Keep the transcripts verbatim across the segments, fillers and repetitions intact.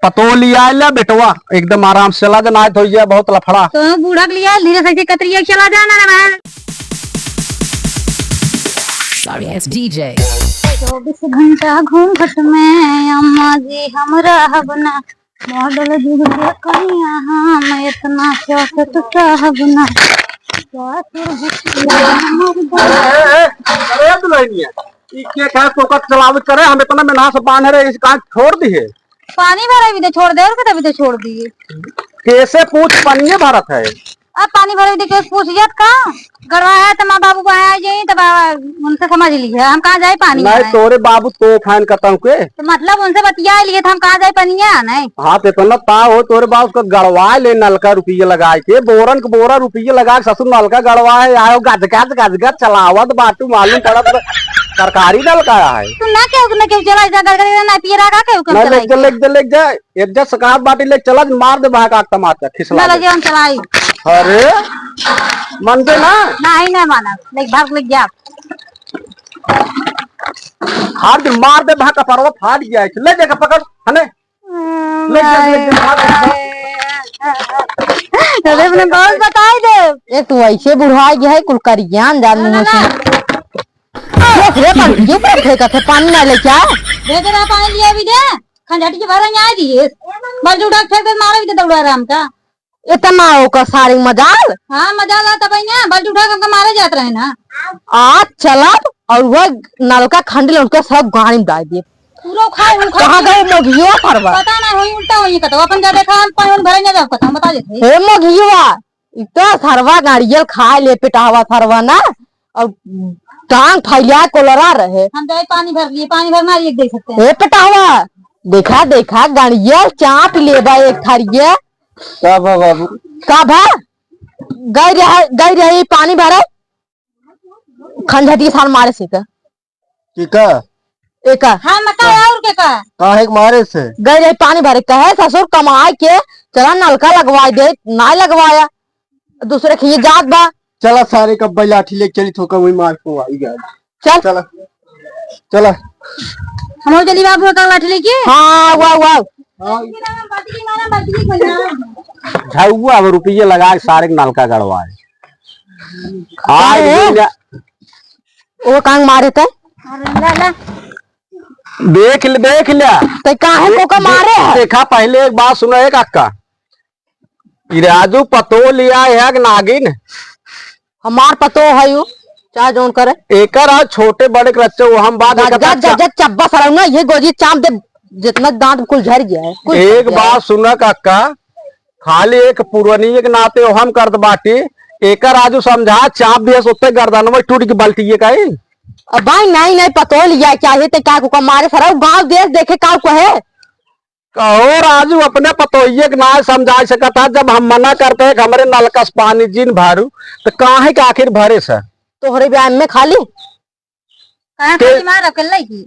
पतोह लिया ले बेटवा, एकदम आराम से चला जा, नाय तो ये बहुत लफड़ा। तो बूढ़ा के लिया, धीरे से कतरिया चला जाना रे भाई। चौबीस घंटा घूंघट में अम्मा जी हम रहब ना, मॉडल जुग के कनिया हम इतना चौसठ सहब ना। ए, ए, अरे दुल्हनिया, ई के कहे फोकट चलावत करे, हम इतना मेहनत से बांधे रहे, इस काहे छोड़ दिए? पानी भरे भी तो छोड़ दे, और कतई भी तो छोड़ दिए। कैसे पूछ पनिये भरत है? अब पानी भरे भी तो कैसे पूछ जात का? गड़वा है तो माँ बाबू को आया जाई, तब आ, उनसे समझ ली है, हम कहाँ जाए पानी नहीं, आए? तोरे बाबू तो खान करता हूँ के? तो मतलब उनसे बतिया लिए तो हम कहाँ जाए पनिया, नहीं? हाँ, तो इतना ताव हो, तोरे बाबू का गड़वा ले नलका रुपये लगा के, बोरन के बोरा रुपये लगा के ससुर नलका गड़वा है, आयो गज गज गज गज चलावत बाटू, मालूम पड़त सरकारी नलका है। तू ना केहू के, ना केहू चला जा, गड़गड़ ना पिए रहा का केहू के ना, चला लेके जा, लेके जा, लेके जा। इज्जत से कहा बाटी, लेके चला, मार दे बहा का टमाटर खिसला ना दे। लगे हम चलाई। अरे, मन दे ना। नहीं, नहीं माना, लेके भाग, लेके जा। फाड़ दे, मार दे बहा का परवा फाट गया है। ले जा के पकड़, हने। ले जा, ले जा, भाग, भाग। अरे, अपने बहुत बताई दे। ए, तू ऐसे बुढ़वा गया है, कुल करियान जान मुंह से। ये, ये पर, ये पर फेंकत है, पानी ना लेके आ। दे दे रहा पानी लिया भी दे। खंडटी के भरे न्याय दिए। बल्टी उठा के फेंक दे, मारे भी दे दौड़ा राम का। इतना ओकर सारी मजाल। हाँ, मजाल है तब यहाँ बल्टी उठा के हमका मारे जात रहे ना। आज चलब और वह नलका खंड ले उनके सब गाड़ी में डाल दिए। पूरा उखाड़, उखाड़ कहाँ दिए। गए मोघियो सरवा? पता ना होई, उल्टा होई कतो। अपन जा देखा, हम पानी भरे ना जाओ कतो, हम बता देते। हे मोघियो, इ तो सरवा गाड़ियल खाए ले पेटावा सरवा ना, और टांग फैलिया कोलरा रहे। हम जाए पानी भर लिए, पानी भरना एक दे सकते हैं। ए पेटावा, देखा, देखा, गाड़ियल चाप लेबा एक थारिये। का बा बाबू? का भा? गई रहे, गई रही पानी भरे, खंजहटी साल मारे से का। की का? एका। हाँ, मका और के का? काहे के मारे से? गई रही पानी भरे, कहे ससुर कमाए के, चला नलका लगवाई दे, नाय लगवाया। दूसरे के ये जात बा। चला सारे का बैल लाठी लेके चली, थोका वही मार को आई गया। चल। चला। चला। हम चली बाबू का लाठी लेके। हाँ, वाह, वाह। हाँ। झउआ अब रुपये लगा के सारे के नलका गड़वाए। आज काहे? दिन जा- वो कांग मारे थे? अरे ला, ला। देख ले, देख ले। ते काहे को का मारे है? देखा, पहले एक बात सुना, एक अक्का। ई राजू पतोह लिया है कि नागिन? हमार पतोह है यू, चाहे जौन करे। एकर आ छोटे बड़े के रच्चे, वो हम बात गज, एकर गज, गज, चब्बा सराऊ ना, ये गोजी चाप दे, जितना दांत कुल झड़ गया है, कुल एक झड़ गया है। बात सुना काका, खाली एक पुरनिये के नाते हम करत बाटी, एकर आजू समझा, चाप दिया सोते गर्दन में टूट के बल्टिये का ही। अब भाई, नहीं, नहीं, पतोह लिया चाहिए, ते का को मारे सराऊ, गांव देश देखे का कहे। कहो राजू, अपने पतोहिए के ना समझा सकत है, जब हम मना करते हैं कि हमरे नलकस पानी जिन भरू, तो काहे के आखिर भरे से? तोहरे ब्याह में खाली? काहे के, खाली मार अकेले की?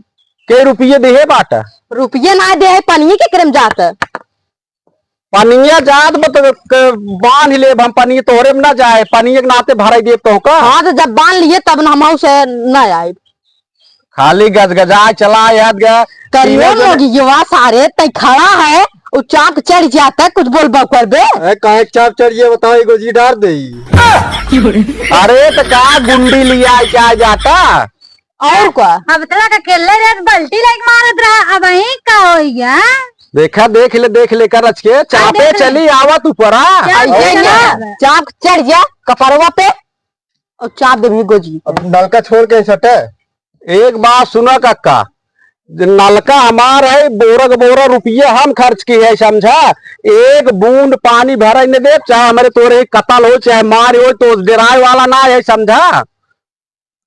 के रुपये दिहे बाटा? रुपये ना दे है, पनिये के करम जात। पनिया जात बा तो क-, बांध लेब हम, पनिये तोहरे में ना जाए, पनिये के नाते भराई देब तो का? हाँ, तो जब बांध लिए तब न हम से ना आए। खाली गजगजा चला याद गया। करियो तीनों जने मोगियवा सारे, तै खड़ा है, उ चाप चढ़ जाता, कुछ बोलबा करबे? ए, काहे चाप चढ़ गया बताओ, एगो जी डार देई। अरे, तो का गुंडी लिया क्या जाता? और का? अब तला का खेलले रे, बल्टी लाइक मारत रहा, अब ही का होइया? देखा, देख ले, देख ले कर रच के, हाँ, चापे देख ले। चली आवत ऊपरा। चल, और चल, क्या? चल। चाप चढ़ गया कपरवा पे। और चाप देबही गोजी। अब नलका छोड़ के सटे। एक बात सुना कक्का, जे नलका हमार है, बोरा के बोरा रुपये हम खर्च किहे है, समझा? एक बूंद पानी भरे न देब, चाहे हमरे तोरे कतल हो, चाहे मार हो, तो डेराए वाला ना है, समझा?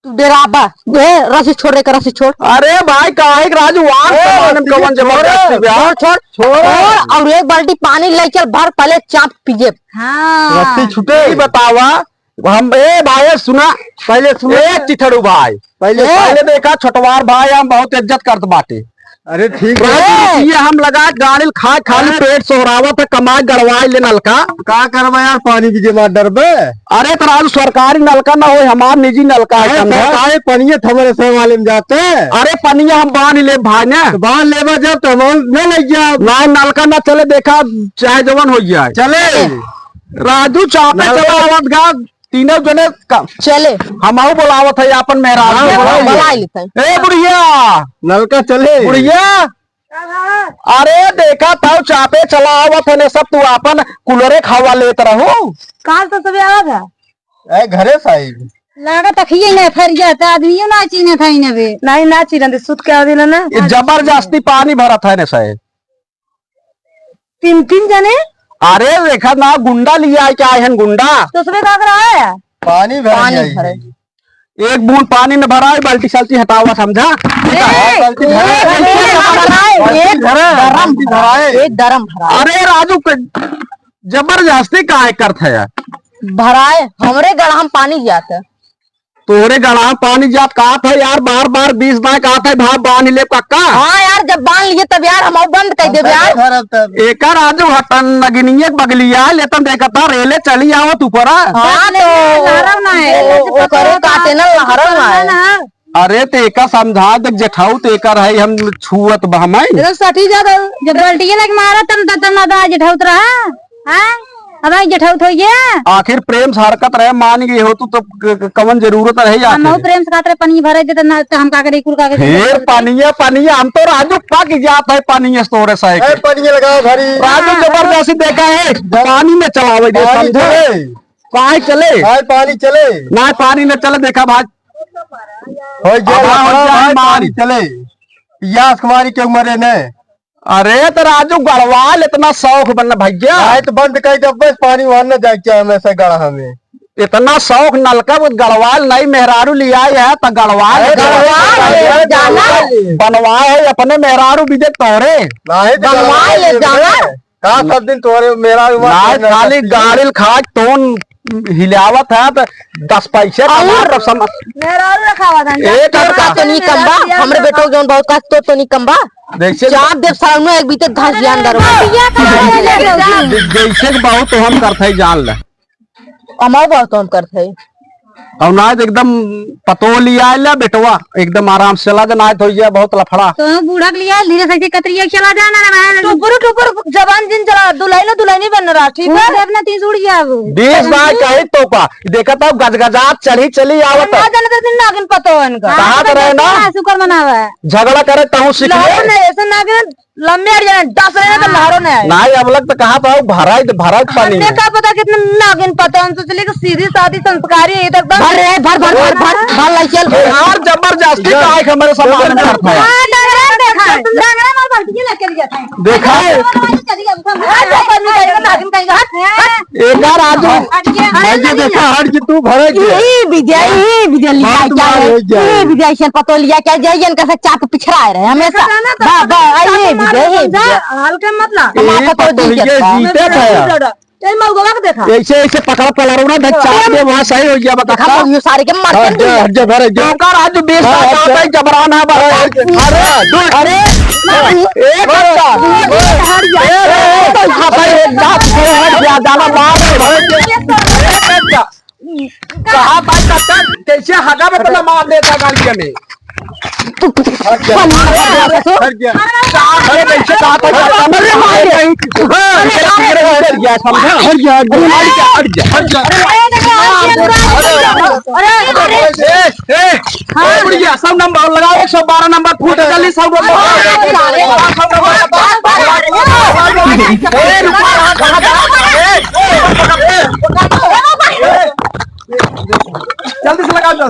तू डेराबा, ए, रस्सी छोड़ रे, रस्सी छोड़। अरे भाई, काहे के राजू, आन ए, सामान में कवन जबरदस्ती बा? छोड़, छोड़, छोड़। छोड़, और एक बाल्टी पानी ले चल, भर, पहले चाप पिए। हाँ। रस्सी छूटे। ई बतावा, हम, ए भाई, सुना। पहले सुना। ए, चिथड़ू भाई। पहले ए। पहले देखा, छोटवार भाई, हम बहुत इज्जत करत बाटे। अरे ठीक है। राजू, रुपया हम लगा गाड़ी खाए, खाली अरे। पेट सोहरावत है, कमाए गड़वाए ले नलका। का करबा यार, पानी की जमा डरबे। अरे तो राजू, सरकारी नलका ना होए, हमार निजी नलका है, अरे समझा? सरकारी पनिया थमरे से वाले में जाते। अरे पनिया हम बांध ले भाई ना। तो बांध लेबा जब तो हम न लग जाओ। ना नलका ना चले, देखा चाहे जवन हो जाए। चले। राजू चापे नलका चला आवत गा, तीनों जने का चले। हमहू बोलावत है अपन मेहरारू हाँ, के। बोलाइए। बोलाइ लेते हैं। ए बुढ़िया, नलका चले। बुढ़िया, अरे देखा ताऊ चापे चला आवत है ने सब, तू आपन कूलरे हवा लेत रहू। कहाँ से सबे आवत है? ए घरे साइड। लागत अखिए ने फरिया त आदमियों ना चीन्हे था इन्हें बे। नहीं ना चीन्हे दे, सुत के आवे ना। ये जबरदस्ती पानी भरत है ने साहब। तीन तीन जने? अरे देखा ना, गुंडा लिया है क्या है गुंडा? तो सबे का कर रहा है? पानी भर पानी गया भरे। है। एक बूंद पानी न भराए, बाल्टी साल्टी हटावा, समझा? ए, बाल्टी भरा है। एक ड्रम भरा है, एक ड्रम भरा है। अरे राजू, क-, जबरदस्ती काहे करत है यार? भराए, हमरे गड़हा में पानी जात है। तोहरे गड़हा में पानी जात कहत है यार, बार बार बीस बार कहत है, भाव बांध ले कक्का। हाँ यार, जब बांध लिए तब यार हम बंद कर देब यार। एकर राजू हटन नगिनिये बगलिया लेतन देखता रेले चली आवत ऊपरा। हाँ, तो लहरम ना है। ओ-, ओकरे काटे ना लहरम ना है। अरे, ते एका समझा दे, जेठाऊ ते एकर है, हम छुअत बहमाई। एकदम सटी जा दो। जब बाल्टिए लग मारा, तब, तब, तब ना दा जेठाऊ तो रहा। हाँ? अब आई जेठाऊ तो ये। आखिर प्रेम से हरकत रहे, मान गई हो तू, तो क-, क-, कवन जरूरत रहे हम आखिर? प्रेम से कहत रहे, पनिया भरे दे, तो ना, तो हम का करे, कुल का करे? फिर पनिया, पनिया, हम तो राजू पक जात है पनिया से तोरे साइकिल। ए, पनिया लगाओ भरी। राजू हाँ। जबरदस्ती देखा है, पानी में चलावे दे, पानी समझे? चले। काहे चले? भाई, पानी चले। ना, पानी न चले, देखा भाई। हो जाए, अब हो जाए, भाई, पानी। पानी चले। पियास कुमारी के उम्र है ने। अरे, तो राजू गड़वाल इतना शौक बन भैया। भाई, तो बंद कर दे, बस पानी वहाँ न जाए, क्या हमेशा गढ़ा में। इतना शौक नलका वो गड़वाल नहीं, मेहरारू ले आए है, तो गड़वाल अरे, गड़वाल गड़वाल है, है, जाना। गड़वाल। बनवाए है अपने मेहरारू विजय तोरे। नहीं, तो बनवाए गड़वाल ले है। जाना। का सब दिन तोरे मेरा भी मत नाय, करना खाली करती है। गाड़िल खाट तोन हिलावत है, तो दस पैसे कमा और तब सम-, मेरा और रखावा था। एक तोर का आदमी तो नहीं कम बा, मेरा हमरे दिया बेटो बा। जौन बहुत का तो, तो नहीं कम बा। जैसे चाप देव सामने एक बीते घास जान दरो। भैया का ले ले रहो जी। जैसे कि बहुत तो हम करते हैं, जान ले। हमार बहुत हम करत है। और ना तो एकदम पतोह लिया आइला बेटवा, एकदम आराम से चला जा, ना तो ये बहुत लफड़ा। तो बूढ़ा के लिया धीरे से कतरिया चला जाना ना। टुपुर टुपुर जबान जिन चला, दुल्हन दुल्हनी बन रहा, ठीक है? उड़ देव ना, तीस उड़ जाबो। बीस बार कही तो का, देखा था गजगजात चढ़ी चली आवत। ना जाने तो दिन नागिन पतोह इनका। कहा तो रहे ना। शुक्र मनावा। झगड़ा करे तहूँ सीख ले। लहर नहीं, ऐसे नागिन लम्बे अड़ जाने, डस रहे हैं तो लहरों ने आए। नाई, अब लग तो कहा था, भराई तो भराई पानी हमने में। का पता कितने नागिन पता, हम सोच लिए कि सीधी सादी संस्कारी है, ये तो एकदम भर रे, भर, भर, भर, भर, भर, लाई चल। यार, जबरदस्ती का है हमारे सामान में भरता है। हाँ, डंगरा देखा है, डंगरा मार बाल्टी लेके लिया था। देखा है? चली गई, हम, हाँ, जो करनी चाहिए, नागिन कहीं, हट, हट। एक बार आ जाओ। हट गया। मैं ये देखा, हट के तू भरे के। ई विजय, ई विजय लिया बहुत क्या मार है? हो गया। ई विजय से पतो लिया क्या, जय जन का से चाप पिछड़ा रहे हमेशा। देखा था ना, बा, बा, आई ये विजय, ये विजय। हल्के मत ला। हमारा तो तो ये जीते था। जीते था यार। ये मौगवा को देखा। ऐसे, ऐसे पकड़ा पकड़ा ना, धक चाप दे, वहाँ सही हो गया, बता। देखा, ये सारे के मार हट जा, हट जा, घर हट जा। ओकर आज बीस हाँ, लाख हट जा। आता है, जबरान है, बता। अरे, अरे, अरे, एक हट जा। हट जा। ए, ए, ए, हट जा। हट जा, जाना बाहर है। हट जा। कहाँ भाई काका, कैसे हगा में इतना मार देता गाड़िया में? हट जा। हट जा। साथ में कैसे बात है? अरे मार दे। हट जा, हट जा, समझा? हट जा, हट जा। हट जा, हट जा, हट जा। अरे, अरे, ए, ए, ए, बुढ़िया, सौ नंबर लगाओ, एक सौ बारह नंबर फूट जल्दी, सौ नंबर। ए, रुको, ए, ए, जल्दी से लगा दो।